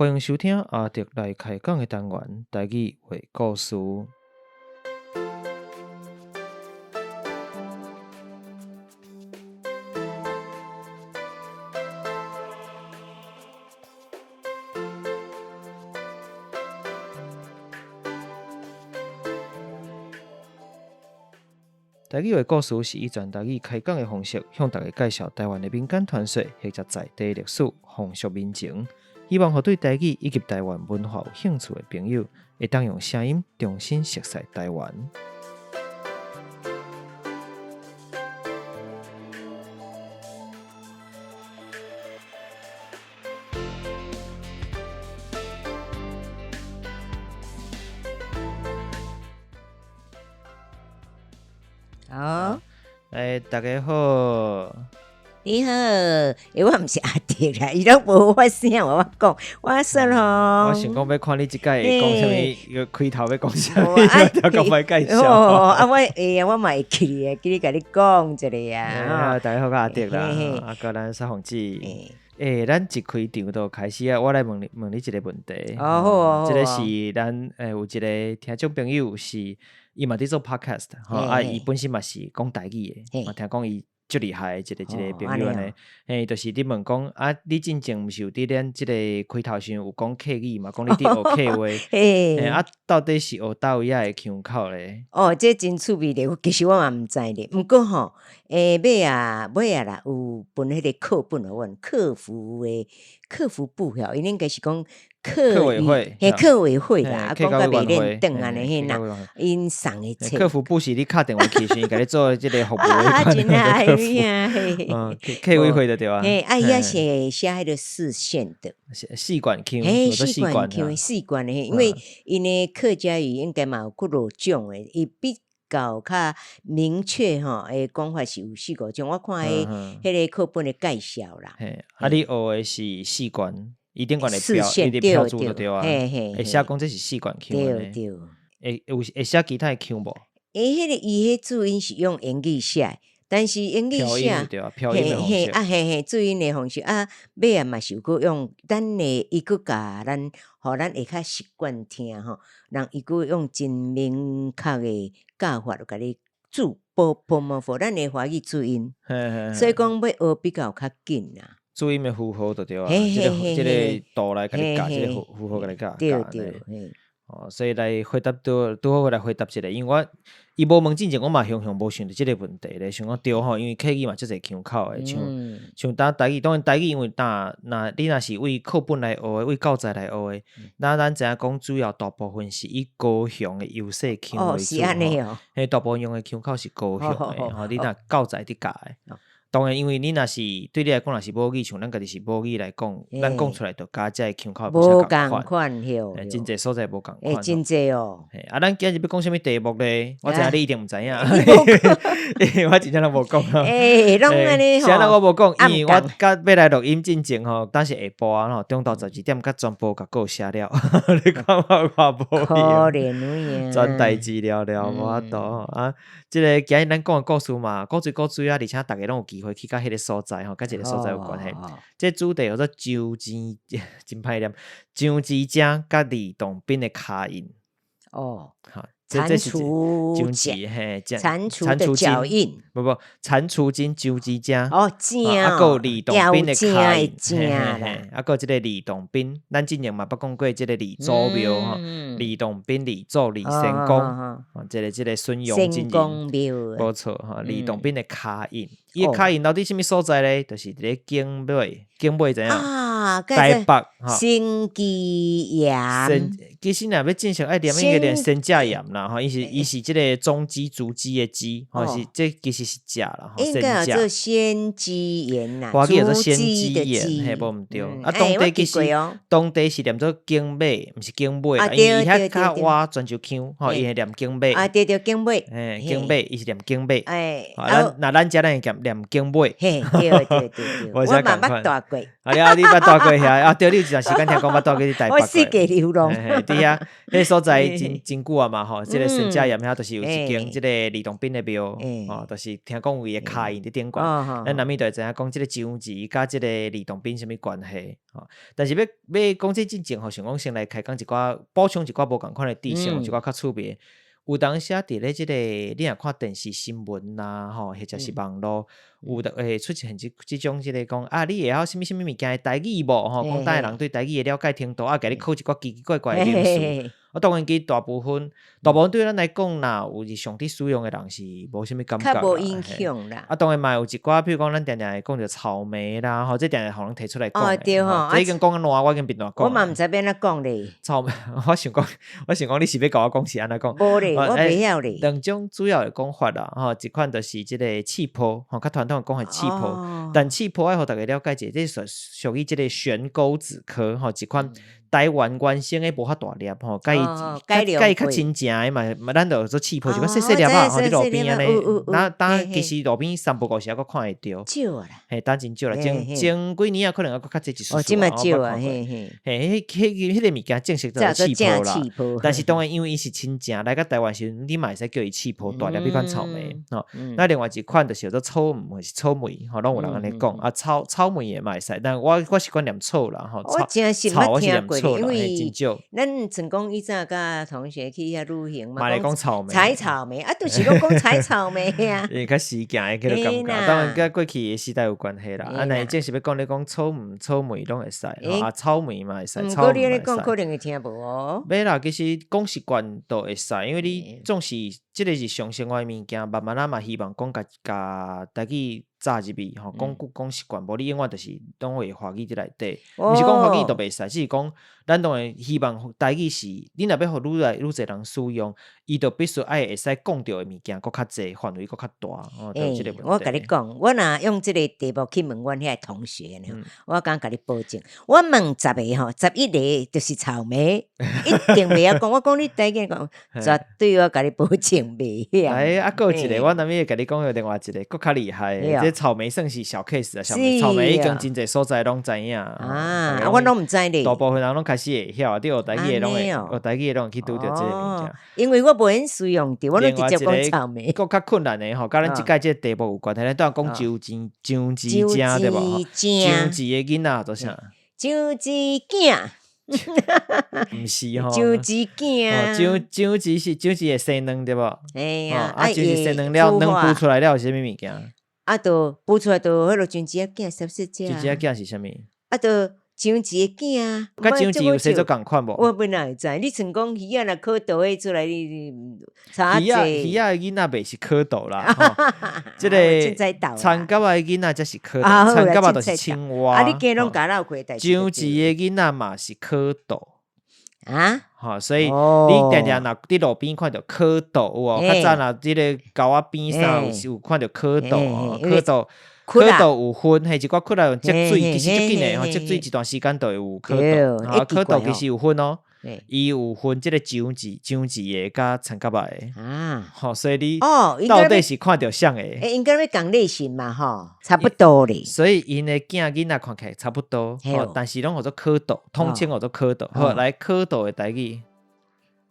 歡迎收聽阿德來開講的單元，台語話故事。台語話故事是以全台語開講的方式，向大家介紹台灣的民間傳說或者在地歷史、風俗民情，希望予對台語以及台灣文化有興趣的朋友，會當用聲音重新熟悉台灣。好，欸，大家好。你好，欸，我毋是阿德啦，伊攏無發聲，我講，我說吼。我想講欲看你這擺會講啥物，個開頭欲講啥物，我較歹介紹。啊，我會啊，我嘛會記得，記得共你講一下啊。大家好，我阿德啦，啊，閣咱雪鳳姊。欸，咱一開場就開始啊，我來問你問你一個問題。哦，好啊，這個是咱欸有一個聽眾朋友是，伊嘛佇做 podcast，吼，啊，伊本身嘛是講台語的，嘛聽講伊足厲害的一個一個朋友按呢，嘿，就是佇問講啊，你進前毋是有佇咱這個開頭時陣有講客語嘛？講你佇學客話，嘿，啊，到底是學佗位仔的腔口咧？哦，這真趣味咧，其實我嘛毋知咧，毋過吼，欸，尾仔尾仔啦，有分彼個課本予阮，客服的客服部吼，𪜶應該是講。客委會，嘿，客委會啦，啊，講甲袂認當按呢嘿啦，𪜶送的冊。客服部是你敲電話去時，共你做這個服務的。啊，真的，嘿，嗯，客委會的對啊。嘿，啊，伊遐是寫彼個四縣的。四縣腔，嘿，四縣腔，四縣的，因為𪜶的客家語應該嘛有幾落種的，伊比較較明確吼，的講法是有四五種。我看彼彼個課本的介紹啦。嘿，啊，你學的是四縣。伊頂懸的標，伊的標註就對啊。會寫講這是四縣腔對對。會有會寫其他的腔無？欸，彼個伊彼注音是用英語寫，但是英語寫，嘿嘿啊嘿嘿，注音的方式啊，尾仔嘛是有閣用，咱的伊閣共咱，予咱會較習慣聽吼，人伊閣用真明確的教法，共你注波波摩佛，咱的華語注音，所以講欲學比較較緊啦。注音的符號就對啊，這個這個圖來共你教，這個符號共你教對對。哦，所以來回答拄拄好來回答一下，因為我伊無問進前，我嘛雄雄無想著這個問題咧，想講對吼，因為客語嘛足濟腔口的，像像當台語，當然台語因為若若你若是為課本來學的，為教材來學的，那咱知影講主要大部分是以高雄的優勢腔為主吼，嘿，大部分用的腔口是高雄的吼，你若教材佇教的。當然，因為你若是對你來講，若是母語，像咱家己是母語來講，咱講出來就佮這个腔口無啥仝款。真濟所在無仝款。真濟哦。啊，咱今日欲講啥物題目咧？我知影你一定毋知影。我真正攏無講。欸，攏按呢吼。啥人我無講，因為我佮欲來錄音進前吼，當時下晡啊吼，中晝12點佮全部共稿寫了。你看我有偌無可憐有影。全代誌了了，無法度啊！這个今日咱講的故事嘛，古錐古錐啊，而且逐家攏有機會去到彼个所在吼，佮一个所在有關係。這主題叫做周之，真歹念，張之江佮呂洞賓的跤印。哦，好。蟾蜍嘿，蟾蜍的腳印，無無，蟾蜍精張之江，哦，正，啊，閣有呂洞賓的跤印，啊，閣有這个呂洞賓，咱之前嘛捌講過這个呂祖廟吼，呂洞賓、呂祖、呂仙公，這个這个孫楊真人，無錯吼，呂洞賓的跤印，伊的跤印留佇啥物所在咧？就是佇咧景尾，景尾知影？台北吼，仙居岩。其實若欲正式愛念，應該念仙食岩啦，吼，伊是伊是這个種子竹枝的枝，吼，是這其實是食啦，吼，應該叫做仙居岩啦，華語叫做仙居岩，嘿，無毋對。啊，當地其實當地是念做景尾，毋是景尾，因為伊遐較倚泉州腔，吼，伊會念景尾。啊，對對，景尾。嘿，景尾，伊是念景尾。啊，若咱遮咱會念念景尾。嘿，對對對對，我嘛捌蹛過。啊，你捌蹛蹛過遐？啊，對，你有一段時間聽講捌蹛過佇台北我四界流浪。嘿，佇遐，彼个所在真真久啊嘛吼，這个仙家岩遐就是有一間這个呂洞賓的廟，吼，就是聽講有伊的跤印佇頂懸。咱難免就會知影講這个章魚佮這个呂洞賓啥物關係吼。但是欲欲講這進前吼，想講先來開講一寡補充一寡無仝款的知識，一寡較趣味。有當時佇咧這个，你若看電視新聞啦，吼，或者是網路，有的會出現這這種這个講啊，你會曉啥物啥物物件的台語無？吼，講台灣人對台語的了解程度，啊，共你考一寡奇奇怪怪的名詞。啊，當然，其實大部分大部分對咱來講，若有日常佇使用的人是無啥物感覺啦。較無影響啦。啊，當然嘛有一寡，比如講咱定定會講著草莓啦，吼，這定定予人提出來講。哦，對吼。這已經講爛，我已經變爛講。我嘛毋知欲按怎講咧。草莓，我想講，我想講，你是欲共我講是按怎講？無咧，我袂曉咧。兩種主要的講法啦，吼，一款就是這个刺泡，吼，較傳統講的刺泡。但刺泡愛予逐家了解者，這屬屬於這个懸鈎子科，吼，一款台灣原生的無遐大粒吼，佮伊佮伊較親情的嘛，咱就做刺泡，就講細細粒仔吼，佇路邊按呢。那當其實路邊三不五時猶閣看會著。少啊啦。嘿，當真少啦，前前幾年啊，可能猶閣較濟一絲絲。哦，這嘛少啊，嘿嘿。嘿，彼彼彼个物件正式叫做刺泡啦。但是當然因為伊是親情來到台灣時陣，你嘛會使叫伊刺泡大粒彼款草莓吼。那另外一款就是叫做草毋或是草莓，吼，攏有人按呢講啊，草草莓的嘛會使，但我我習慣念草啦，吼。我真是草我是念錯啦，因為咱曾講以前佮同學去遐旅行嘛，講草莓，採草莓啊，就是攏講採草莓啊。因為較時行的彼个感覺，當然佮過去的時代有關係啦。啊，若正是欲講你講草毋草莓攏會使，啊，草莓嘛會使，草莓嘛會使。講可能會聽無哦。袂啦，其實講習慣都會使，因為你總是這个日常生活的物件，慢慢仔嘛希望講共共台語紮入去吼，講久講習慣，無你永遠就是攏會華語佇內底。毋是講華語就袂使，只是講咱當然希望台語是，你若欲予愈來愈濟人使用，伊就必須愛會使講著的物件閣較濟，範圍閣較大。哦，就這个問題。我共你講，我若用這个題目去問阮遐个同學呢，我敢共你保證，我問十个吼，11個就是草莓，一定袂曉講。我講你台語講，絕對我共你保證袂曉。哎，啊，閣有一个，我難免會共你講有另外一个閣較厲害的，這草莓算是小 case 啊，小草莓已經真濟所在攏知影。啊，我攏毋知咧。大部分人攏開始會曉，你學台語的攏會，學台語的攏會去拄著這个物件。因為我無閒使用著，我攏直接講草莓。閣較困難的吼，佮咱這屆這個題目有關係，咱拄仔講章魚章魚精對無？章魚的囡仔做啥？章魚囝。毋是吼，章魚囝。章章魚是章魚會生卵對無？嘿啊，啊，章魚生卵了，卵孵出來了是啥物物件？啊，就孵出來就彼落章魚仔囝，是毋是這？章魚仔囝是啥物？啊，就章魚的囝。佮章魚有生做仝款無？我本來會知，你像講魚仔若蝌蚪彼出來，你魚仔魚仔的囡仔袂是蝌蚪啦，這个田蛤仔的囡仔才是蝌蚪，田蛤仔就是青蛙。啊，你加攏共鬧過代志。章魚的囡仔嘛是蝌蚪。啊？吼，所以你定定若佇路邊看著蝌蚪有無？較早若這个溝仔邊啥有有看著蝌蚪哦，蝌蚪。蝌蚪有分，彼一寡蝌蚪用積水，其實足緊的吼，積水一段時間就會有蝌蚪。啊，蝌蚪其實有分哦，伊有分這个章魚、章魚的佮田蛤仔的。啊，吼，所以你到底是看著啥个？欸，應該欲仝類型嘛，吼，差不多咧。所以𪜶的囝囡仔看起來差不多，吼，但是攏號做蝌蚪，統稱號做蝌蚪。好，來蝌蚪的台語。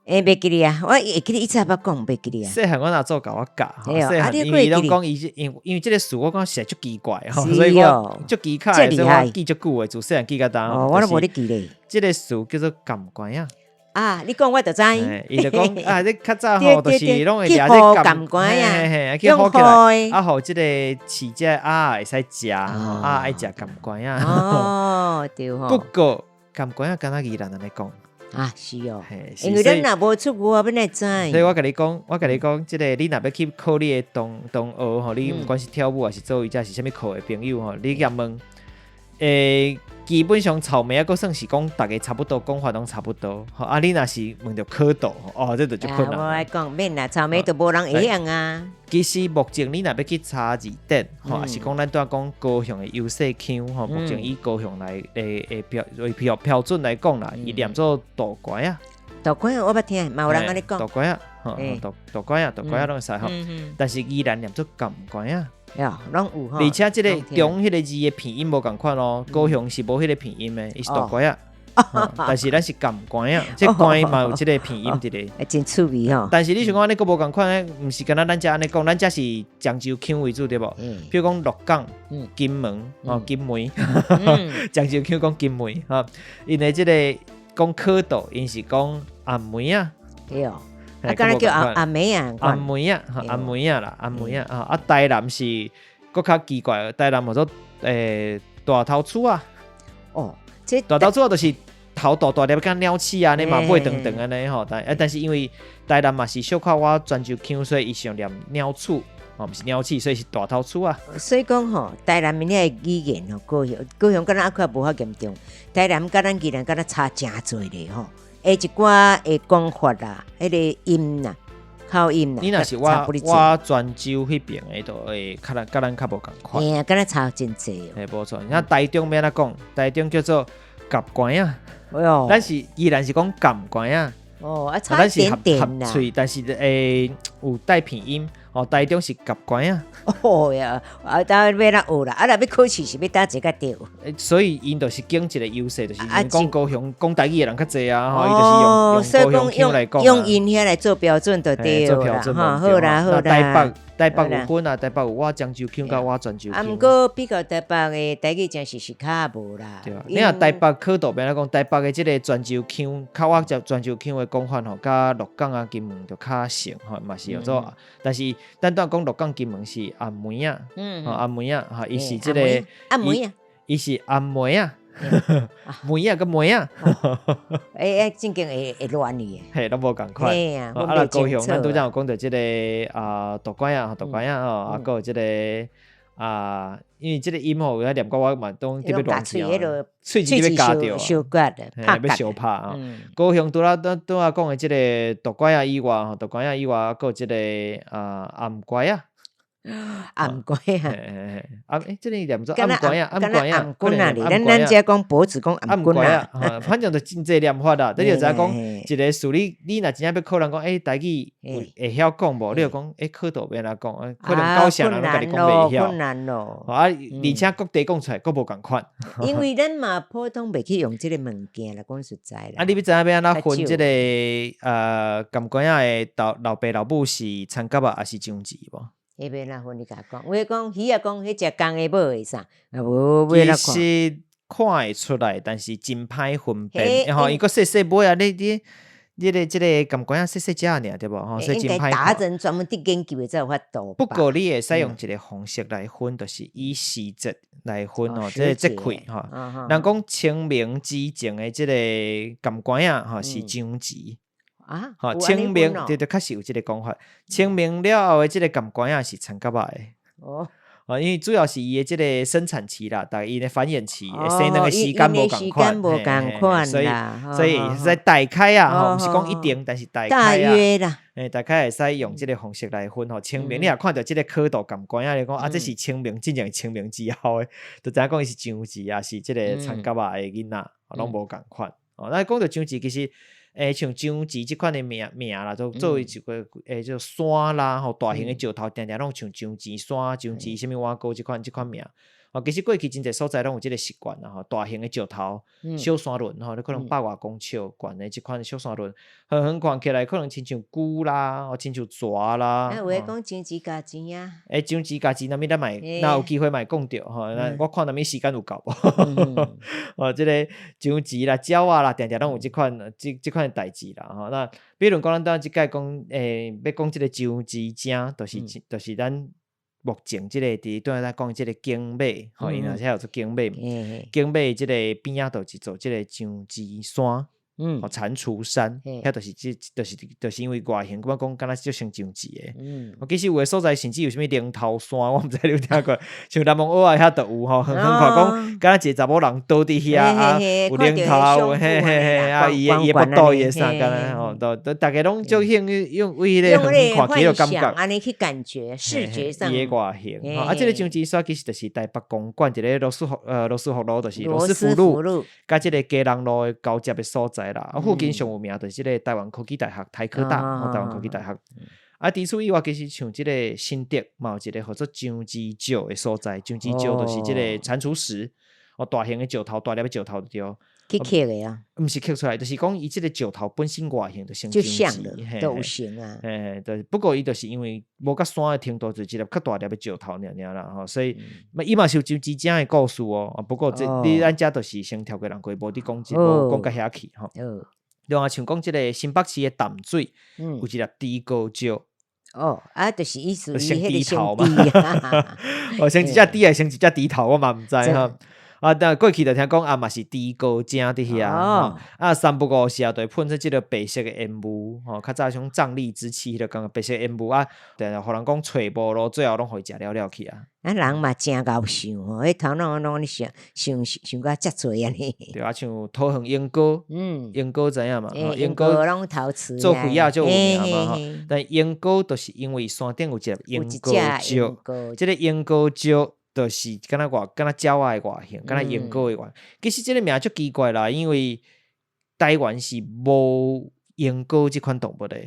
欸，袂記得啊，我會記得以前捌講，袂記得啊。細漢我若祖共我教，細漢因為伊攏講伊因因為這個詞我感覺實在足奇怪吼，所以我足奇怪，所以我記足久的，自細漢記到今。哦，我攏無咧記咧。這個詞叫做甘瓜仔。啊，你講我就知。伊就講啊，你較早吼，就是攏會掠這個甘瓜仔，去好起來，啊，予這个飼這個鴨會使食，鴨愛食甘瓜仔。哦，對吼。不過甘瓜仔敢若宜蘭按呢講。啊，是哦，因為咱若無出國，欲按怎知？所以我共你講，我共你講，這个你若欲去考你的同同學吼，你毋管是跳舞還是做瑜伽，是啥物課的朋友吼，你共問，欸，基本上草莓仔閣算是講逐家差不多，講法攏差不多。吼，啊，你若是問著蝌蚪，哦，這就足困難。我愛講免啦，草莓都無人會曉啊。其實目前你若欲去查字典，吼，抑是講咱拄仔講高雄的優勢腔，吼，目前以高雄來的標為標標準來講啦，伊念做杜乖仔。杜乖仔我捌聽，嘛有人按呢講。杜乖仔，吼，杜杜乖仔，杜乖仔攏會使吼。但是宜蘭念做甘瓜仔。喲，攏有吼。而且這個攏聽中彼个字的拼音無仝款哦，高雄是無彼個拼音的，伊是大拐仔。但是咱是甘拐仔，這拐嘛有這個拼音佇咧。欸，真趣味吼。但是你想講按呢閣無仝款，毋是敢若咱遮按呢講，咱遮是漳州腔為主對無？譬如講鹿港、金門、吼金門，漳州腔講金門吼，𪜶的這個講考道，𪜶是講暗暝仔。對哦，啊，敢若叫暗暗暝仔。暗暝仔，暗暝仔啦，暗暝仔啊！啊，台南是閣較奇怪，台南叫做大頭鼠仔。哦，大頭鼠仔就是頭大大粒，敢鳥鼠仔按呢嘛，尾長長按呢吼。但是因為台南嘛是小可倚泉州腔，所以伊是用念鳥鼠，吼，毋是鳥鼠，所以是大頭鼠仔。所以講吼，台南的遐個語言吼，高雄高雄敢若猶較無遐嚴重，台南佮咱宜蘭敢若差誠濟咧吼。會一寡的講法啦，彼個音啦，口音啦，你若是倚倚泉州彼爿的，就會較咱佮咱較無仝款。嘿啊，敢若差真濟。嘿，無錯。你看台中欲按怎講？台中叫做夹拐仔。哎喲，咱是宜蘭是講甘拐仔。哦，啊，差一點點啦。喙，但是會有帶鼻音。哦，台中是夾拐仔。哦呀，啊，當欲按怎學啦？啊，若欲考試是欲佗一個較對？所以𪜶就是揀一個優勢，就是講高雄講台語的人較濟啊，吼，伊就是用高雄腔來講，用𪜶遐來做標準就對啦，吼，好啦好啦。台北有分啊，台北有倚漳州腔佮倚泉州腔。啊，毋過比較台北的台語真實是較無啦。對啊，你若台北考道欲按怎講，台北的這個泉州腔，較倚泉州腔的講法吼，佮鹿港啊、金門就較像吼，嘛是叫做，但是咱拄仔講鹿港金門是暗暝仔，吼暗暝仔，吼伊是這個暗暝仔，伊是暗暝仔，暝仔佮暝仔，欸欸，正經會亂去，嘿，攏無仝款。啊，若高雄，咱拄才有講著這個啊，大拐仔，大拐仔吼，啊，閣有這個啊，因為這個音吼，有影念甲我嘛攏特別亂去啊，喙舌欲咬著，嘿，欲相拍啊。高雄除了拄拄仔講的這個大拐仔以外，吼，大拐仔以外，閣有這個啊頷拐仔。頷拐仔，啊，欸，這個念做頷拐仔，頷拐仔，頷棍啊！咱咱遮講脖子講頷棍啊，反正就真濟念法啦。你就知影講一個事，你若真正欲考人講，欸，台語有會曉講無？你就講，欸，考道欲按怎講？可能九成人攏共你講袂曉。困難咯。啊，而且各地講出來閣無仝款。因為咱嘛普通袂去用這個物件啦，講實在啦。啊，你欲知影欲按怎分這個甘拐仔的老爸老母是田蛤仔，抑是章魚無？彼欲按怎分？你共我講，有的講魚仔講彼食公的母的啥，啊無欲按怎看？其實看會出來，但是真歹分辨。吼，伊閣細細尾啊，你你這個甘拐仔細細隻爾對無？吼，所以真歹看。達人專門佇研究的才有法度。不過你會使用一個方式來分，就是以時節來分吼，這個節氣吼。人講清明之前的這個甘拐仔吼是章魚。啊，吼，清明對對，確實有這個講法。清明了後的這個甘拐仔是田蛤仔的。哦，哦，因為主要是伊的這個生產期啦，逐伊的繁衍期，生卵的時間無仝款，所以會使大概啊，吼，毋是講一定，但是大概啊，欸，大概會使用這個方式來分吼。清明你若看著這個刻度甘拐仔，你講啊，這是清明進前清明之後的，就知影講伊是章魚抑是這個田蛤仔的囡仔，攏無仝款。哦，那講著章魚，其實。欸，像章魚這款的名名啦，都作為一個欸，叫山啦，吼，大型的石頭，定定攏像章魚山、章魚啥物碗糕這款這款名。哦，其實過去真濟所在攏有這個習慣啦，吼，大型的石頭、小山崙，吼，你可能百外公尺懸的這款小山崙，遠遠看起來可能親像龜啦，哦，親像蛇啦。啊，有的講章魚共錢啊。欸，章魚共錢，啥物咱嘛會，若有機會嘛會講著吼。我看啥物時間有夠無？哦，這個章魚啦、鳥仔啦，定定攏有這款、這款代誌啦，吼。那比如講，咱拄仔這擺講，欸，欲講這個章魚精，就是咱目前這個佇拄仔咱講這個景尾，吼，𪜶若遮有做景尾，景尾這個邊仔就一座這個章魚山。哦，蟾蜍山，遐就是這，就是因為外形，感覺講敢若足像章魚的。其實有的所在甚至有啥物龍頭山，我毋知你有聽過，像南門蚵仔遐就有吼，遠遠看講，敢若一個查某人倒佇遐啊，有龍頭，嘿嘿嘿，啊，伊的腹肚伊的啥敢若吼，都逐家攏足興用為彼個遠遠看起來感覺，按呢去感覺視覺上，伊的外形。啊，這個章魚山其實就是台北公館佇咧羅斯福路，就是羅斯福路，佮這個基隆路的交接的所在啦。啊，附近上有名就是這個台灣科技大學，台科大，台灣科技大學。啊，除此以外，其實像這个新竹嘛有一个號做樟之石的所在，樟之石就是這個蟾蜍石，哦，大型的石頭，大粒的石頭對。去刻的啊？毋是刻出來，就是講伊這个石頭本身外形就像就像了，都有形啊。嘿，對，不過伊就是因為無佮山的程度，就一粒較大粒的石頭爾爾啦，吼，所以伊嘛是有樟之井的故事哦。不過這你咱遮就是先跳過人過，無佇講這，無講甲遐去吼。另外像講這个新北市的淡水，有一粒豬哥石。哦，啊，就是意思生豬頭嘛，哦，生一隻豬還是生一隻豬頭，我嘛毋知吼。啊，但過去就聽講啊，嘛是豬哥井佇遐，啊，三不五時啊，就會噴出這个白色的煙霧，吼，較早像瘴癘之氣，彼個感覺白色煙霧啊，定定予人講揣無路，最後攏予伊食了了去啊。啊，人嘛誠𠢕想吼，彼頭腦攏按呢想想想甲遮濟按呢。對啊，像桃園鶯歌，鶯歌知影嘛？鶯歌攏陶瓷做花仔足有名嘛吼。但鶯歌就是因為山頂有一粒鶯歌石，這个鶯歌石。就是敢若外，敢若鳥仔的外形，敢若鶯歌的外形。其實這个名足奇怪啦，因為台灣是無鶯歌這款動物的。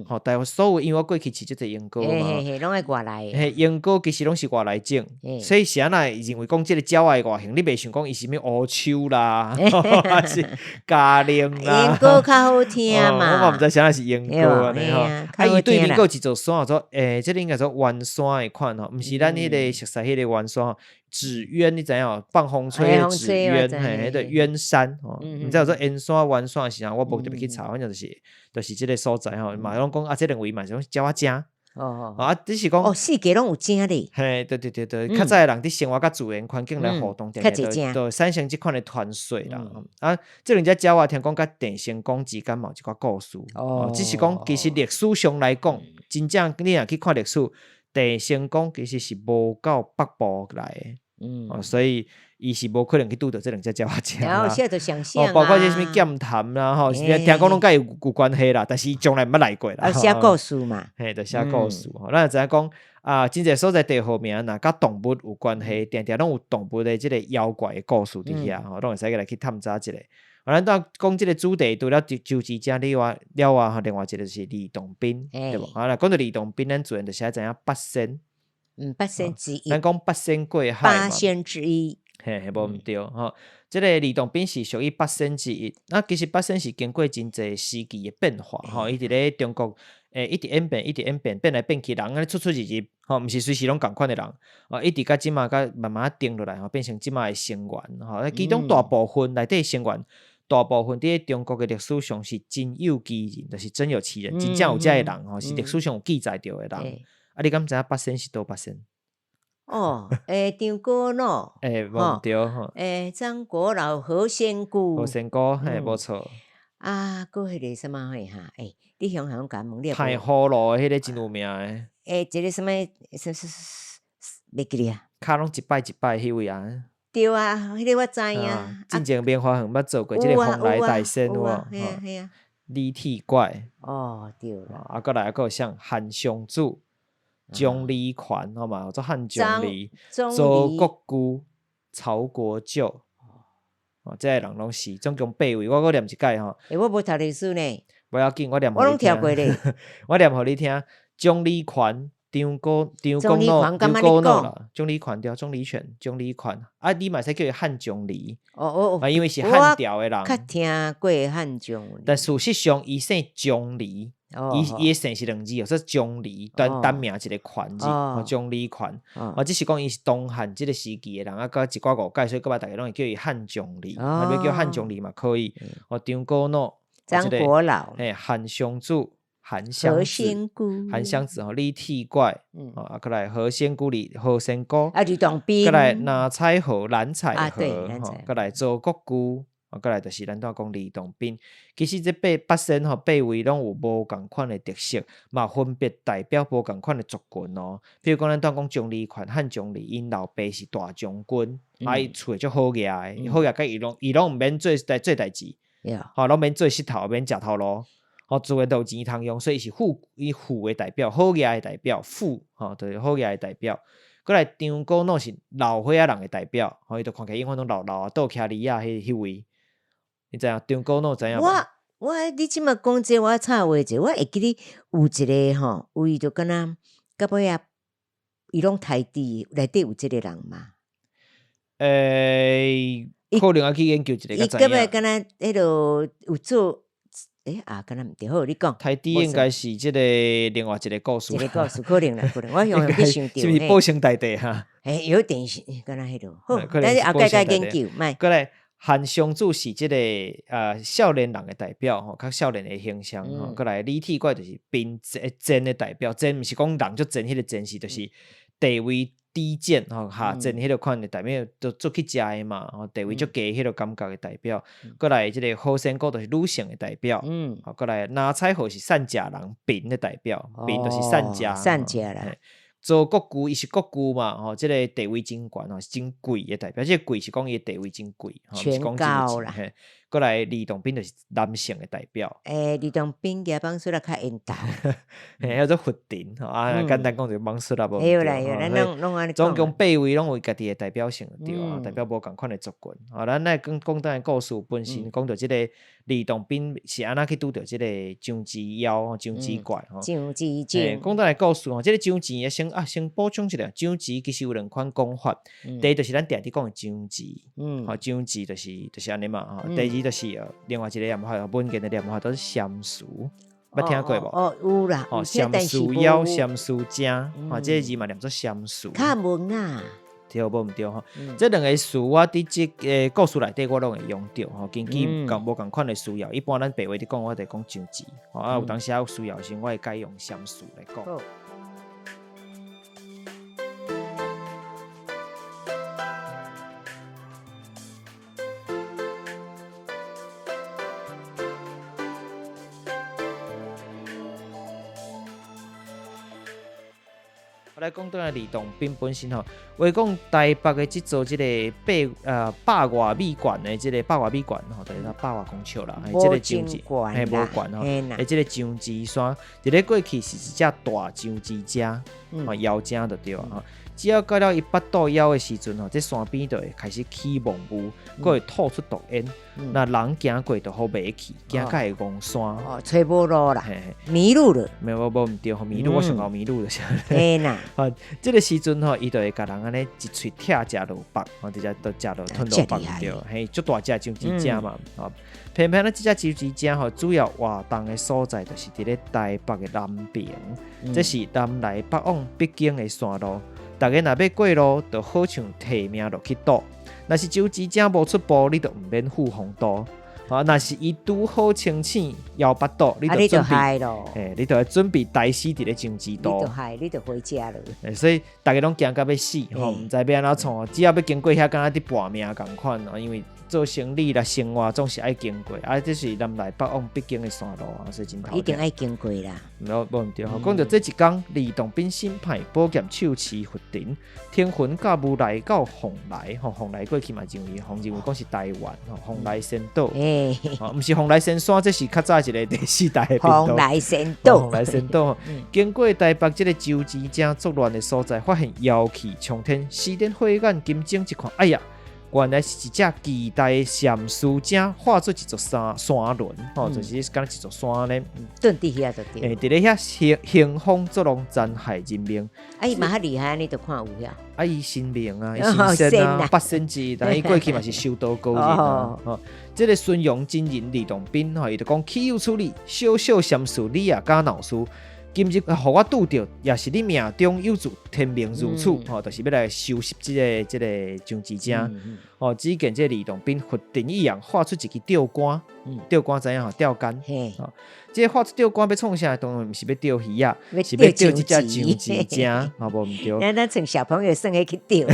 吼，台灣所有因為我過去飼足濟鶯歌嘛，攏愛外來的。嘿，鶯歌其實攏是外來種，所以是按怎會認為講這个鳥仔的外形，你袂想講伊是啥物烏鶖啦，還是咖喱啦？鶯歌較好聽嘛。我嘛毋知啥是鶯歌按呢吼。啊，伊對面閣有一座山叫做，這个應該做圓山的款吼，毋是咱彼个熟似彼个圓山，紙鳶你知影無？放風吹的紙鳶，嘿，彼个鳶山吼，毋知叫做圓山、圓山是啥，我無特別去查，反正就是這个所在吼，嘛攏講啊，這兩位嘛是攏鳥仔精。哦啊，只是講哦，四界攏有精咧。嘿，對對對對，較早的人佇生活佮自然環境來互動，較濟精，就會產生這款的傳說啦。啊，這兩隻鳥仔聽講佮鄭成功之間嘛有一寡故事。哦，只是講其實歷史上來講，真正你若去看歷史，鄭成功其實是無到北部來的。哦，所以伊是無可能去拄著這兩隻鳥仔精啦。哦，包括這啥物劍潭啦，吼，聽講攏佮伊有關係啦，但是伊從來毋捌來過啦。啊，寫故事嘛。嘿，就寫故事。咱就知影講啊，真濟所在地號名若佮動物有關係，定定攏有動物的這个妖怪的故事佇遐吼，攏會使來去探查一下。啊，咱拄講這个主題，除了周之井以外，了外，另外一个就是呂洞賓，對無？啊，若講著呂洞賓，咱自然就是愛知影八仙。八仙之一。咱講八仙過海嘛。八仙之一。嘿，嘿，無毋對吼。這个呂洞賓是屬於八仙之一。啊，其實八仙是經過真濟時期的變化吼。伊佇咧中國，一直演變，一直演變，變來變去，人按呢出出入入，吼，毋是隨時攏仝款的人。哦，一直到這馬才慢慢定落來吼，變成這馬的成員吼。其中大部分內底成員，大部分佇咧中國的歷史上是真有其人，就是真有其人，真正有這个人吼，是歷史上有記載著的人。啊，你敢知影八仙是佗八仙？哦，張果老，無毋對吼。張果老、何仙姑，何仙姑，嘿，無錯。啊，閣彼个啥物貨哈？你鄉下攏共問你。賣葫蘆的彼个真有名的。一个啥物？啥啥袂記咧啊。跤攏一擺一擺彼位啊。對啊，彼个我知影。進前棉花糖捌做過這个蓬萊大仙有無？嘿啊嘿啊。李鐵拐。哦，對啦。啊，閣來閣有啥韓湘子。鍾離權，好嘛？做漢鍾離、周國舅、曹國舅，哦，這个人攏是總共八位，我閣念一擺吼。我無讀歷史呢。無要緊，我念我攏聽過咧。我念予你聽，鍾離權、張果、張果老、張果老啦，鍾離權對，鍾離權、鍾離權，啊，你嘛會使叫伊漢鍾離。哦哦啊，因為是漢朝的人。較聽過漢鍾離。但事實上，伊姓鍾離。伊伊的姓是兩字，說鍾離，單單名一个權字，鍾離權。哦，只是講伊是東漢這个時期的人，啊，閣一寡誤解，所以閣擺逐家攏會叫伊漢鍾離，啊，欲叫漢鍾離嘛可以。哦，張果老，張果老，嘿，韓湘子，韓湘子，韓湘子吼，李鐵拐，啊，閣來何仙姑、李何仙姑，啊，呂洞賓，閣來藍采和、藍采和，吼，閣來周國舅。啊，閣來就是咱拄仔講呂洞賓，其實這八仙吼，八位攏有無仝款的特色，嘛分別代表無仝款的族群哦。比如講，咱拄仔講鍾離權、漢鍾離，𪜶老爸是大將軍，啊，伊厝會足好額的，好額甲伊攏伊攏毋免做做代誌，吼，攏免做穡頭，免食頭路，吼，自然都有錢通用，所以伊是富，伊富的代表，好額的代表，富，吼，就是好額的代表。閣來張果老是老歲仔人的代表，吼，伊就看起來永遠攏老老啊，倒徛犁仔彼位。你知影張果老知影無？我我你這馬講這個，我插話者，我會記得有一個吼，有伊就敢若到尾仔，伊攏刣豬，內底有這個人嗎？可能愛去研究一下才知伊到尾影。敢若彼落有做，啊，敢若毋對，好，你講。刣豬應該是這個另外一個故事。一個故事可能啦，可能我雄雄去想著。是毋是保生大帝哈？有點是，敢若彼落。好，咱後蓋再研究，莫。過來，韓商主是這個少年人的代表吼，較少年的形象吼。過來，李鐵怪就是貧賤的代表，賤毋是講人足賤，彼個賤是就是地位低賤吼，下賤彼個款的代表，就做去食的嘛，吼，地位足低彼個感覺的代表。過來，這個好仙姑就是女性的代表。好，過來，藍采和是散食人貧的代表，貧就是散食。散食啦。周國舅伊是國舅嘛，吼，這個地位真懸吼，是真貴的代表。這個貴是講伊的地位真貴，吼，毋是講真有錢。過來，呂洞賓就是男性的代表。呂洞賓舉艋舺仔較緣投。嘿，叫做佛頂，吼啊，簡單講就艋舺仔無毋對。對啦，咱攏攏按呢講。總共八位攏有家己的代表性，對啊，代表無仝款的族群。啊，咱來講講轉來故事本身，講著這個呂洞賓是按怎去拄著這個章子妖、章子怪吼。章子精。講轉來故事吼，這個章子先啊，先補充一下，章子其實有兩款講法。第一就是咱定定講的章子，吼，章子就是按呢嘛，吼。第二就是另外一個念法，民間的念法都是禪師，捌聽過無？哦，有啦。哦，禪師妖、禪師精，吼，這個字嘛念做禪師。較文啊。對無毋對吼？這兩個詞我佇這個故事內底我攏會用著吼，根據仝無仝款的需要。一般咱白話佇講，我就講章子，吼啊，有當時有需要時，我會改用禪師來講。我來講轉來呂洞賓本身吼，話講台北的這座這個百外米懸的這個百外米懸吼，就是百外公尺啦，這個樟子，嘿，無懸吼，這個樟子山，佇咧過去是一隻大樟子精，吼，妖精就對啊。只要到了伊腹肚枵的時陣吼，這山邊就會開始起霧霧，閣會吐出毒煙。若人行過就予迷去，行到會戇山。哦，揣無路啦，迷路了。無無無毋對吼，迷路我上𠢕迷路就是。嘿啦。啊，這個時陣吼，伊就會共人按呢一喙拆食落腹，吼，直接都食落吞落腹對。嘿，足大隻章子精嘛，吼。偏偏呢，這隻章子精吼，主要活動的所在就是佇咧台北的南平，這是南來北往必經的山路。逐家若欲過路，就好像提命落去賭。若是章子精無出步，你就毋免付紅刀。啊，若是伊拄好清醒枵腹肚，你就準備，嘿，你就愛準備待死佇咧章子肚。你就害，你就回家了。所以逐家攏驚甲欲死，吼，毋知欲按怎創。只要欲經過遐，敢若佇搏命仝款哦，因為做生理啦、生活總是愛經過，啊，這是南來北往必經的山路啊，所以真頭痛。一定愛經過啦。無毋對吼，講著這一工，呂洞賓新派寶劍手持佛頂，天雲駕霧來到蓬萊，吼，蓬萊過去嘛認為，認為講是台灣，吼，蓬萊仙島，毋是蓬萊仙山，這是較早一個第四代的頻道。蓬萊仙島，蓬萊仙島，經過台北這個章子精作亂的所在，發現妖氣沖天，施展火眼金睛一看，哎呀！原來是一隻巨大的禪師精化做一座山山崙，吼，就是敢若一座山呢。蹲佇遐就對。佇咧遐興興風作浪，殘害人命。啊，伊嘛較厲害，你都看有遐。啊，伊神明啊，伊神仙啊，八仙之一，但伊過去嘛是修道高人啊。吼，這個孫陽真人呂洞賓吼，伊就講豈有此理，小小禪師你也敢鬧事？今日予我拄著，也是你命中有注，天命如此，吼，就是欲來收拾這個章子精。吼，只見這個呂洞賓佛陣一揚，畫出一支釣竿，釣竿知影吼？釣竿。吼，這個畫出釣竿欲創啥？當然毋是欲釣魚仔，是欲釣這隻章子精，吼，無毋對。咱咱像小朋友耍彼去釣，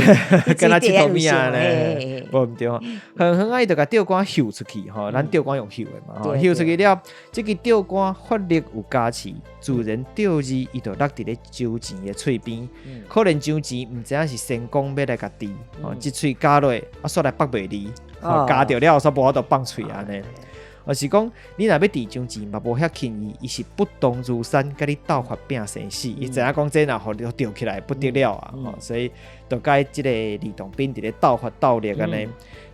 敢若𨑨迌物仔呢？無毋對。遠遠仔伊就共釣竿掷出去，吼，咱釣竿用掷的嘛，吼，掷出去了，這支釣竿法力有加持，自然釣字伊就落佇咧章錢的喙邊，可能章錢毋知影是仙公欲來共治，吼，一喙咬落，啊，煞來放袂離，吼，咬著了煞無法度放喙按呢。抑是講，你若欲治章錢嘛無遐輕易，伊是不動如山，共你鬥法拼生死。伊知影講這若予你釣起來不得了啊，吼，所以就共這個呂洞賓佇咧鬥法鬥力按呢。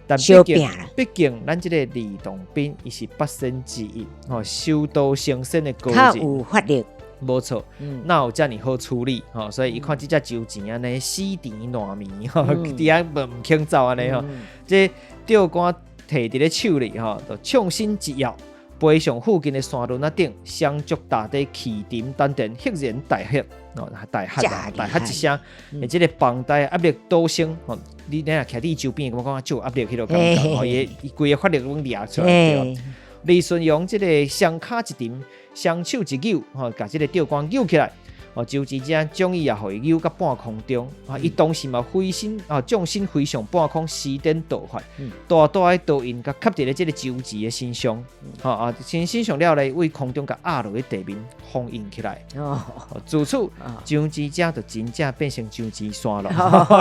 逐但畢竟相拼啦，畢竟咱這个呂洞賓伊是八仙之一，吼，修道成仙的高較人，有法力，無錯。哪有遮爾好處理？吼，所以伊看這隻周錢按呢死纏爛綿，吼，佇遐無毋肯走按呢吼。這釣竿提佇咧手裡吼，就縱身一躍，飛上附近的山崙仔頂，雙足踏地氣沉丹田，赫然大喝，哦，大喝啊，大喝一聲，欸，這个龐大的壓力陡升，吼，你若徛佇周邊，感覺講就有壓力彼落感覺，吼，伊伊規个法力攏掠出來，對吧？李順陽這个雙跤一沉，雙手一扭，吼，共這个釣竿扭起來。哦，周芷遮將伊也予伊扭到半空中，啊，伊當時嘛飛身啊，縱身飛上半空，施展道法，大大的刀印共吸佇咧這个周芷的身上，吼啊，身上了咧，對空中共壓落去地面，封印起來。自此，周芷遮就真正變成周芷山咯，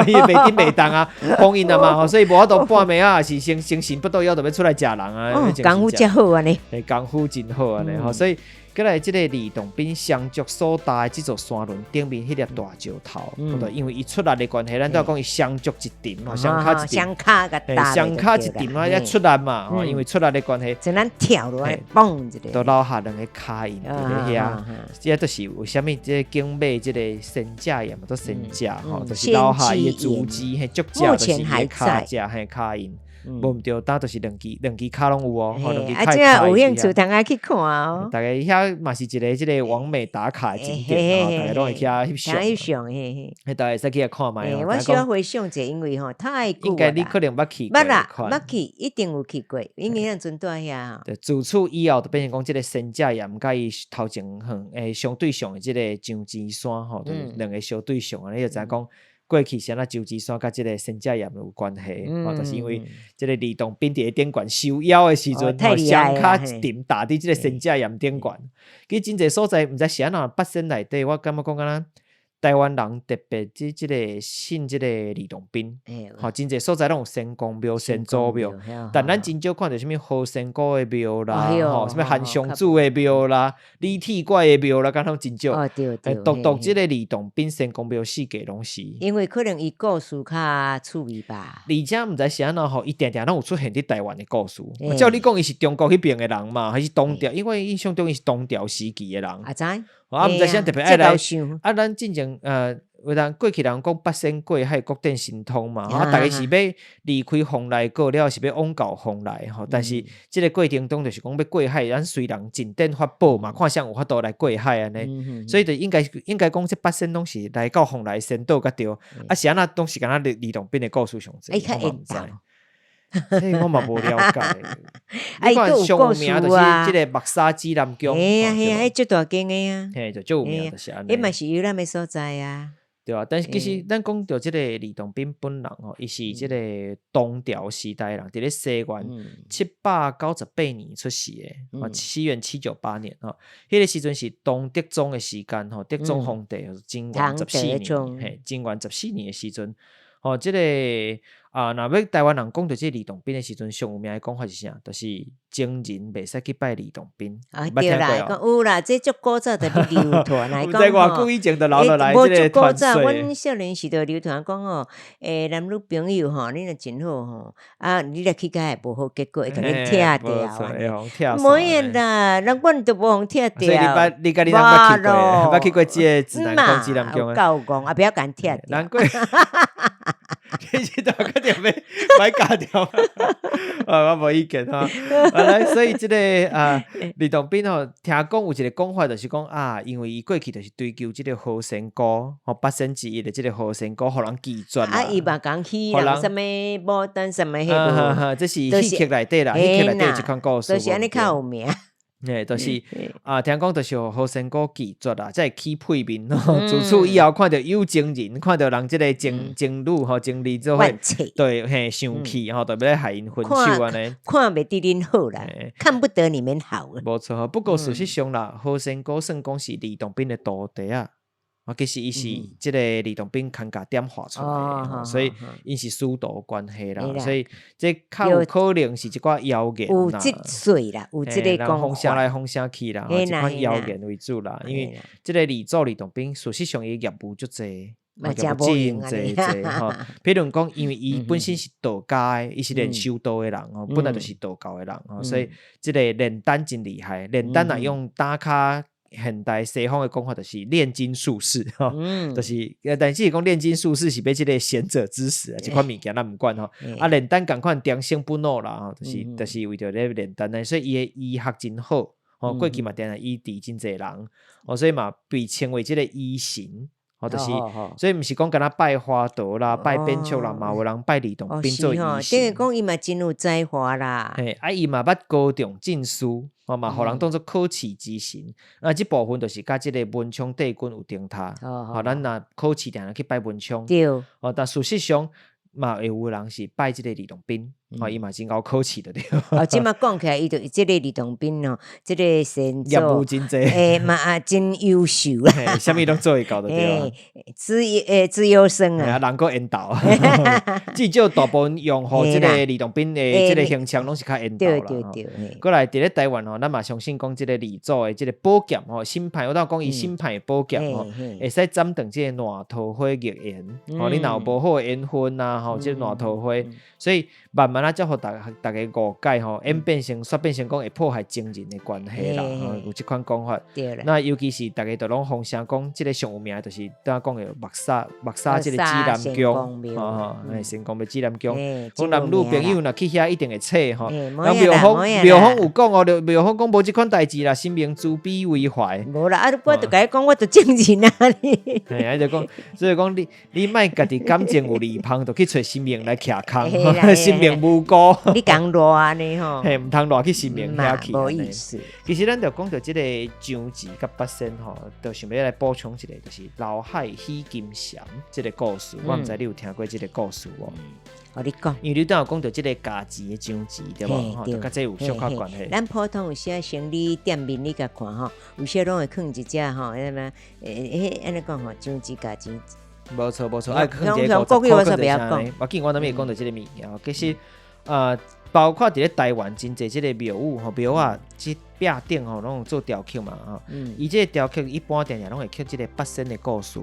伊袂振袂動啊，封印啊嘛，所以無法度半暝啊，是生生神不到夭，就欲出來食人啊。功夫遮好按呢，嘿，功夫真好按呢，吼，所以。過來，這个呂洞賓雙足所踏的這座山崙頂面彼粒大石頭，因為伊出力的關係，咱都要講伊雙足一沉，雙跤一沉，雙跤共踏，雙跤一沉啊，遐出力嘛，因為出力的關係，像咱跳落來，嘣一下，都留下兩个跤印佇咧遐。這就是為啥物這个景尾這个仙者岩嘛，做仙者吼，就是留下伊的足跡，嘿，足跡就是伊的跤跡，嘿，跤印。無毋對，當就是兩支兩支跤攏有哦，兩支跤。啊，這有興趣通愛去看哦。逐家遐嘛是一个這个網美打卡的景點，吼，逐家攏會去遐翕相。翕相，嘿嘿。彼逐家會使去遐看覓哦。我小回想者，因為吼太久。應該你可能捌去過。捌啦，捌去，一定有去過，因為咱陣住遐。對，自此以後就變成講這个仙者岩佮伊頭前遠誒相對上的這个張芷山吼，就是兩个相對上啊，你就知影講。過去是按怎周芷山佮這个仙者岩有關係，吼，就是因為這个呂洞賓佇咧頂懸收妖的時陣，吼，雙跤一沉踏佇這个仙者岩頂懸。其實真濟所在，毋知是按怎八仙內底，我感覺講敢若台灣人特別這個信這個呂洞賓，吼，真濟所在攏有仙公廟、仙祖廟，但咱真少看著啥物何仙姑的廟啦，吼，啥物韓湘子的廟啦、李鐵拐的廟啦，敢若真少。獨獨這個呂洞賓仙公廟四界攏是。因為可能伊故事較趣味吧。而且毋知是按怎吼，伊定定攏有出現佇台灣的故事。照你講，伊是中國彼邊的人嘛，還是唐朝？因為印象中伊是唐朝時期的人。啊知。啊，毋知啥特別愛來。啊，咱進前有人過去人講八仙過海，各展神通嘛。啊，逐家是欲離開蓬萊閣了，是欲往到蓬萊吼。但是這个過程中，就是講欲過海，咱隨人盡展法寶嘛，看誰有法度來過海按呢。所以就應該講，這八仙攏是來到蓬萊仙島才對。啊，是按怎攏是敢若呂洞賓的故事上濟，我嘛毋知。這我嘛無了解。你看上有名就是這个目沙指南宮。嘿啊嘿啊，彼足大間的啊。嘿，就足有名就是按呢。彼嘛是遊覽的所在啊。對啊，但是其實咱講著這个呂洞賓本人吼，伊是這个唐朝時代的人，佇咧西元798年出世的，西元798年吼，彼个時陣是唐德宗的時間吼，德宗皇帝貞元十四年，嘿，貞元十四年的時陣，吼，這个啊，若欲台灣人講著這个呂洞賓的時陣，上有名的講法是啥？就是情人袂使去拜呂洞賓。啊，對啦，講有啦，這足古早就咧流傳來講吼。偌久以前就留落來這個無足古早，阮少年時代流傳講吼，男女朋友吼，你若真好吼，啊，你若去共會無好結果，會共你拆掉。無閒啦，人阮都無予拆掉。所以你捌，你佮你翁捌去過？捌去過這个指南宮、指南宮？夠戇，也不要共人拆掉。難怪。你這段肯定欲欲剪掉，啊，我無意見吼。啊，來，所以這个啊，呂洞賓吼，聽講有一个講法，就是講啊，因為伊過去就是追求這个何仙姑，吼，八仙之一的這个何仙姑，予人拒絕啊，伊嘛共許人啥物牡丹啥物彼個，這是戲曲內底啦，戲曲內底這款故事，就是按呢較有名。嘿，就是啊，聽講就是予何仙姑拒絕啦，才會起屁面咯。自此以後，看著有情人，看著人這个情情侶吼，情侶做伙，對，嘿，生氣吼，就欲來害𪜶分手按呢。看袂得恁好啦，看不得你們好。無錯吼，不過事實上啦，何仙姑算講是呂洞賓的徒弟啊。啊，其實伊是這个呂洞賓牽甲點化出來的，所以𪜶是師徒關係啦，所以這較有可能是一寡謠言啦。有這說啦，有這个講法。風聲來風聲去啦，這款謠言為主啦。因為這个呂祖呂洞賓，事實上伊業務足濟。嘛業誠務真無閒濟濟吼。比如講，因為伊本身是道家的，伊是練修道的人吼，本來就是道教的人吼，所以這個煉丹真厲害。煉丹若用打較現代西方的講法，就是煉金術士吼，就是，但是講煉金術士是欲這個賢者之石啊，這款物件咱毋管吼。啊，煉丹仝款長生不老啦吼，就是為著咧煉丹呢，所以伊的醫學真好，吼，過去嘛定定醫治真濟人，哦，所以嘛被稱為這個醫神。吼，就是，所以毋是講干焦拜華佗啦，拜扁鵲啦，嘛有人拜呂洞賓做醫神。等於講伊嘛真有才華啦。嘿，啊，伊嘛捌高中進士，吼嘛，予人當做考試之神。啊，這部分就是佮這個文昌帝君有重疊。吼，咱若考試定定去拜文昌。哦，但事實上嘛會有人是拜這個呂洞賓，吼，伊嘛真𠢕考試著對。哦，這馬講起來，伊就這個呂洞賓哦，這個先業務真濟，欸，嘛也真優秀啦，啥物攏做會到著對。資優生啊，人閣緣投，至少大部分用予這個呂洞賓的這個形象，攏是較緣投啦。過來佇咧台灣吼，咱嘛相信講這個呂祖的這個寶劍吼，審判有當講伊審判的寶劍吼，會使斬斷這個爛桃花逆緣。吼，你若有無好的緣分啊，吼，這個爛桃花，所以慢慢仔才予逐家誤解吼，演變成煞變成講會破壞情人的關係啦，吼，有這款講法。那尤其是逐家都攏風聲講，這個上有名的就是拄仔講的木柵這個指南宮，吼吼，神宮的指南宮。講男女朋友若去遐一定會冊吼。人廟方廟方有講哦，廟方講無這款代誌啦，神明慈悲為懷。無啦，啊，我就共你講，我就證人啊。嘿，啊就講，所以講你你莫家己感情有離芳，就去揣神明來徛空，神明無辜。你講賴呢吼？嘿，毋通賴去神明遐去。無意思。其實咱就講著這個張慈佮八仙吼，就想欲來補充一個，就是劉海許金蟬這個故事。我毋知你有聽過這個故事無？哦，你講。因為你拄仔有講著這個家錢的張慈對無？吼，就佮這有小可關係。咱普通有時生理店面你共看吼，有時攏會囥一隻吼，彼個彼按呢講吼，張慈共錢。無錯無錯，愛囥一個50塊囥一個啥呢？我記我啥物會講著這個物件，其實啊，包括佇咧台灣真濟這個廟宇吼，廟仔這壁頂吼，攏有做雕刻嘛吼。伊這個雕刻一般定定攏會刻這個八仙的故事。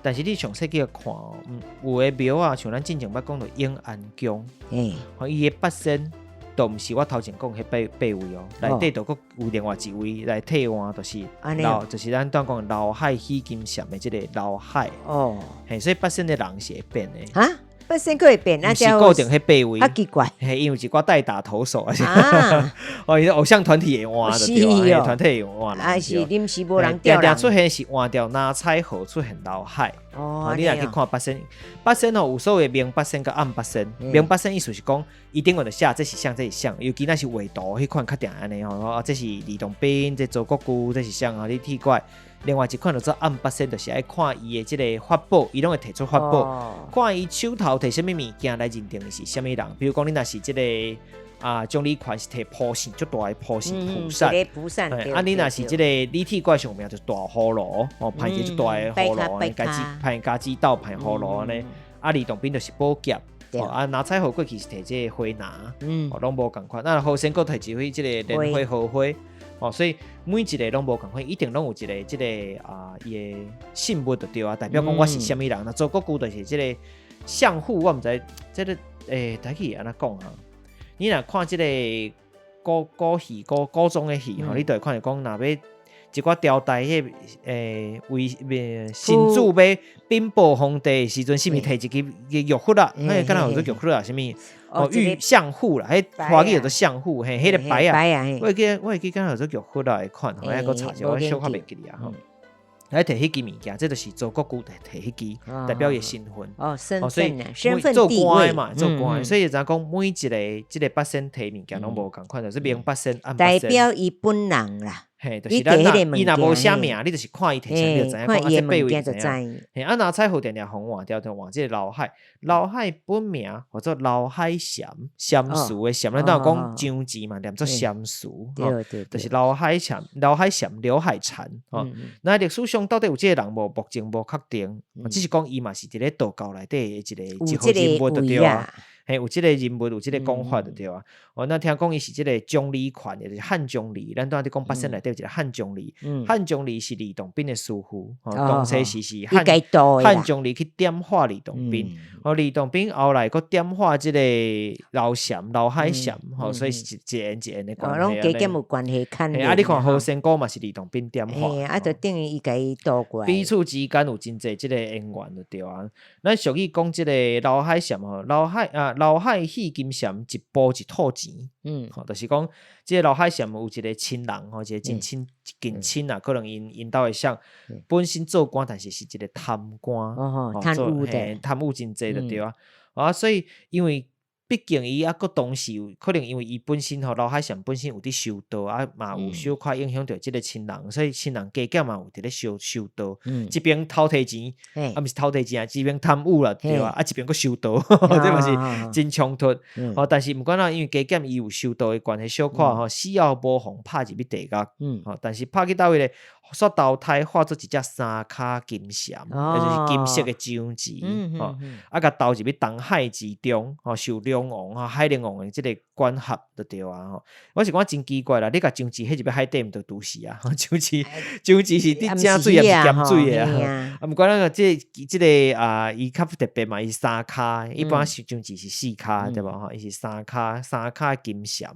但是你詳細去看哦，有的廟仔像咱進前捌講著永安宮，吼，伊的八仙都毋是我頭前講彼八位哦，內底都閣有另外一位來替換，就是劉，就是咱拄仔講劉海許金蟬的這個劉海。嘿，所以八仙的人是會變的。哈？八仙閣會變？毋是固定彼八位。啊奇怪。嘿，因為有一寡代打投手啊。哦，伊偶像團體會換就對啊，團體會換。啊是臨時無人調。定定出現是換掉藍采和出現劉海。哦，你若去看八仙，八仙吼有所謂明八仙佮暗八仙。明八仙意思是講，伊頂懸就寫這是啥，這是啥，尤其若是畫圖彼款較定按呢吼，啊這是呂洞賓，這周國舅，這是啥啊？你鐵怪。另外一款就做暗八仙，就是愛看伊的這個法寶，伊攏會提出法寶，看伊手頭提啥物物件來認定伊是啥物人。比如講，你若是這個啊，鍾離權是提蒲扇，足大的蒲扇蒲扇。啊，你若是這個李鐵怪上名就是大葫蘆，哦，歹一個足大的葫蘆，家己歹家己斗歹葫蘆按呢。啊，呂洞賓就是寶劍，啊，藍采和過去是提這個花籃，哦，攏無仝款。那何仙閣提一支這個蓮花荷花。哦，所以每一個攏無仝款，一定攏有一個這個啊，伊的信物就對啊，代表講我是啥物人。那周國舅就是這個相父，我毋知這個台語會按怎講啊？你若看這個古古戲古古裝的戲吼，你就會看著講，若欲一寡朝代彼個為神主欲稟報皇帝的時陣，是毋是提一支玉佛啊？彼個敢若叫做玉佛啊？啥物？哦，玉相護啦，彼華語叫做相護，嘿，彼個牌仔，我會記敢若叫做玉佛啊，彼款，我猶閣查者，我小可袂記得啊吼。來提彼支物件，這就是周國舅提彼支，代表伊的身份。哦，身份啊，身份做官的嘛，做官的，所以就知影講每一個這個八仙提物件攏無仝款，就是明八仙暗八仙。代表伊本人啦。嘿，就是咱若伊若無寫名，你就是看伊提啥，你就知影講啊，這八位是怎樣。嘿，啊，藍采和定定予換掉，就換這個劉海。劉海本名號做劉海禪，禪師的禪，咱拄仔講張慈嘛，念做禪師，吼，就是劉海禪，劉海禪，劉海禪，吼。那歷史上到底有這個人無？目前無確定，只是講伊嘛是佇咧道教內底的一個一號人物就對啊。嘿，有這個人物，有這個講法就對啊。哦，那聽講伊是這個鍾離權，就是漢鍾離。咱拄仔佇講八仙內底有一個漢鍾離，漢鍾離是呂洞賓的師傅。哦，當初是漢鍾離去點化呂洞賓。哦，呂洞賓後來閣點化這個劉禪、劉海禪，吼，所以是一緣一緣的關係。攏加減有關係牽連。啊，你看何仙姑嘛是呂洞賓點化。啊，就等於伊共伊渡過來。彼此之間有真濟這個緣分就對啊。咱俗語講這個劉海禪吼，劉海啊，劉海戲金蟬，一步一吐錢。吼，就是講這個劉海禪有一個親人吼，一個真親近親啊，可能𪜶𪜶兜的誰本身做官，但是是一個貪官，貪污的，貪污真濟就對啊。啊，所以因為畢竟伊抑閣當時有可能，因為伊本身吼劉海禪本身有佇修道，啊嘛有小可影響著這個親人，所以親人加減嘛有佇咧修修道，一邊偷提錢，啊毋是偷提錢啊，一邊貪污啦，對啊，啊一邊閣修道，這嘛是真衝突。哦，但是毋管怎，因為加減伊有修道的關係，小可吼死後無予拍入去地獄，吼，但是拍去佗位咧，煞投胎化做一隻三跤金蟬，也就是金色的章魚，吼，啊，共投入去東海之中，吼，受龍王吼海龍王的這個管轄就對啊，吼。我是感覺真奇怪啦，你共章魚彼入去海底毋就毒死啊？章魚章魚是佇正水抑是鹹水的啊？啊，毋管怎個，這個這個啊，伊較特別嘛，伊三跤，一般是章魚是四跤對無吼？伊是三跤三跤金蟬。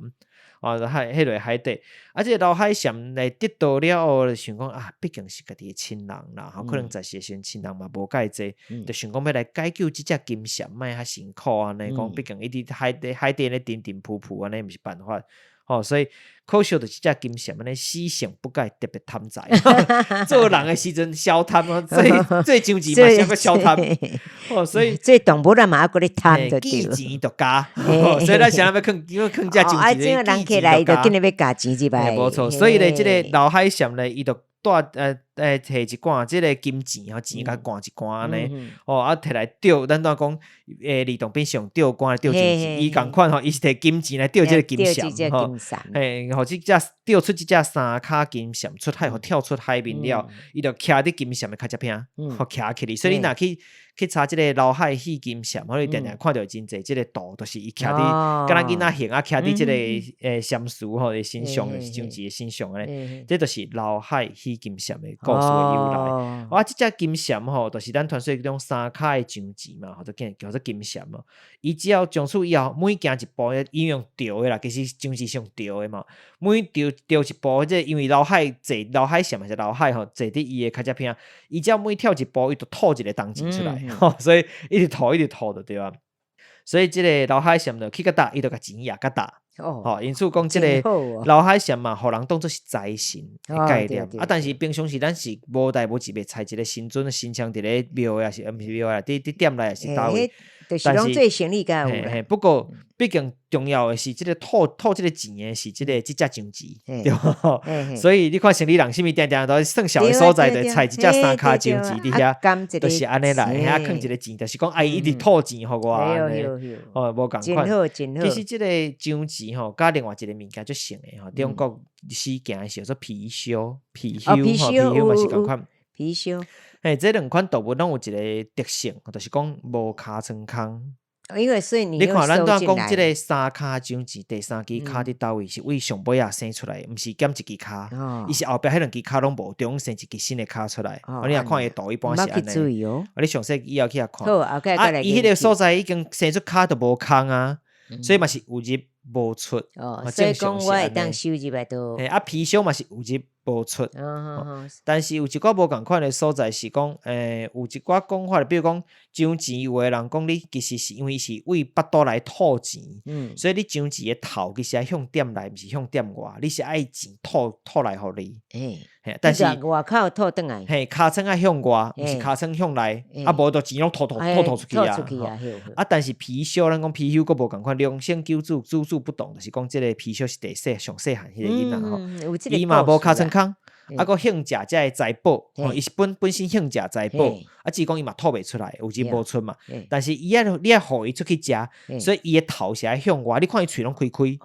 哦，海彼落海底，啊，這個劉海蟬來得道了後，就想講啊，畢竟是家己的親人啦，吼，可能在世的時陣親人嘛無蓋濟，就想講欲來解救這隻金蟬，莫遐辛苦按呢講，畢竟伊佇海底海底咧沉沉浮浮按呢，毋是辦法，吼，所以可惜就是這隻金蟬按呢死性不改，特別貪財，做人的時陣小貪哦，做做章魚嘛是閣小貪，哦，所以做動物啊嘛猶閣咧貪就對，見錢就咬，所以咱啥欲囥欲囥這章魚，人客來就緊欲咬錢入來，無錯，所以咧，這個劉海蟬咧，伊就帶摕一罐這個金錢吼，錢共摜一罐按呢，哦啊摕來釣，咱拄仔講呂洞賓是用釣竿來釣章魚，伊仝款吼，伊是摕金錢來釣這個金蟬吼，嘿，予這隻釣出這隻三跤金蟬出海，予跳出海面了，伊就徛佇金蟬的跤脊邊，予徛起來，所以你若去去查這個劉海戲金蟬，予你定定看著真濟這個圖，就是伊徛佇，敢若囡仔形啊，徛佇這個蟬蟬吼的身上，章魚的身上按呢，這就是劉海戲金蟬的故事的由來。啊，這隻金蟬吼，就是咱傳說中三跤的章魚嘛，吼，就叫叫做金蟬嘛。伊只要從此以後，每行一步，伊用釣的啦，其實章魚是用釣的嘛。每釣釣一步，這因為劉海坐劉海蟬還是劉海吼，坐佇伊的跤脊邊，伊只要每跳一步，伊就吐一個銅錢出來，所以一直吐一直吐就對啊。所以這個劉海蟬就去到佗，伊就共錢掖較大。哦，因此講這個劉海蟬嘛，予人當做是財神的概念。啊，但是平常時咱是無代無誌袂揣一個神尊神像佇咧廟的，抑是毋是廟啊？佇佇店內抑是佗位。但是做生意較有。嘿，不過畢竟重要的是，這個吐吐這個錢的是這個這隻章魚，對無？所以你看生理人啥物定定都算小的所在，就揣一隻三跤章魚佇遐，就是按呢來，遐囥一個錢，就是講啊，伊一直吐錢予我按呢，哦，無仝款。其實這個章魚吼，佮另外一個物件足像的吼，中國死行的是叫做貔貅，貔貅吼，貔貅嘛是仝款。貔貅，嘿，這兩款動物攏有一個特性，就是講無尻川空。因為所以你你看，咱拄仔講這個三跤章魚，第三支跤佇佗位是為上尾仔生出來，毋是減一支跤，伊是後壁彼兩支跤攏無，中間生一支新的跤出來。你若看伊圖，一般是按呢。啊，你詳細以後去遐看。啊，伊彼個所在已經生出跤就無空啊，所以嘛是有入無出。哦，所以講我會當收入來都。嘿，啊，貔貅嘛是有入無出。但是有一寡無仝款的所在是講，有一寡講法，比如講章錢，有的人講你其實是因為是為腹肚來吐錢，所以你章魚的頭其實愛向店內，毋是向店外，你是愛錢吐吐來予你。嘿，但是外口吐轉來。嘿，尻川愛向外，毋是尻川向內，啊無就錢攏吐吐吐吐出去啊。啊，但是貔貅，咱講貔貅閣無仝款，量生九子，子子不同，就是講這個貔貅是第細上細漢彼個囡仔吼，伊嘛無尻川空。啊，閣向食這个財寶，吼，伊是本本身向食財寶，啊，只是講伊嘛吐袂出來，有進無出嘛。但是伊愛你愛予伊出去食，所以伊的頭是愛向外，你看伊喙攏開開，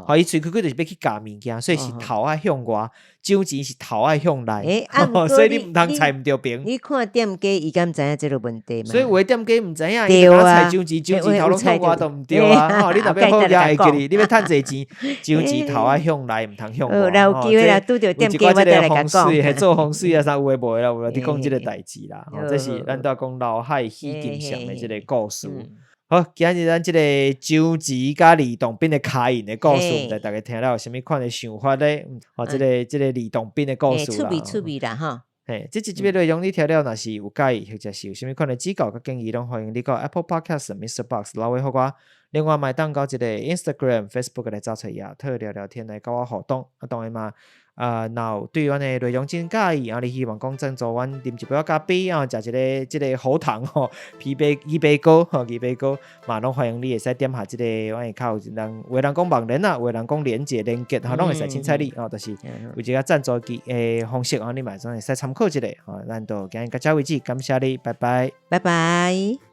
吼，伊喙開開就是欲去咬物件，所以是頭愛向外，獎錢是頭愛向內，所以你毋通揣毋著平。你看店家伊敢知影這个問題嗎？所以有的店家毋知影，伊就揣獎錢，獎錢頭攏向外都毋對啊！吼，你若欲好額會記哩，你欲趁濟錢，獎錢頭愛向內，毋通向外。有機會啦，拄著店家我再來共講。做風水啊啥有的無的啦，有啦，佇講這个代誌啦。吼，這是咱拄仔講劉海戲金蟬的這个故事。好，今日咱這个章錢佮呂洞賓的尻印的故事，毋知大家聽了有啥物款的想法咧？吼，這个呂洞賓的故事啦。趣味趣味啦，吼。嘿，這集這个內容你聽了若是有佮意，或者是有啥物款的指教佮建議，攏歡迎你到 Apple Podcast、MixerBox 留話予我。另外，嘛會當到這个 Instagram、Facebook 來找揣亞特聊聊天來佮我互動。啊，當然嘛，啊，若有對阮的內容真佮意，啊，你希望講贊助阮啉一杯仔咖啡啊，食一个這个喉糖吼，枇杷枇杷膏吼，枇杷膏嘛，攏歡迎你會使點下這个，阮下跤有人有的人講網連啊，有的人講連結連結，吼，攏會使凊彩你吼，就是有一個贊助機的方式，吼，你嘛總會使參考一下，吼，咱就今日到這為止，感謝你，拜拜，拜拜。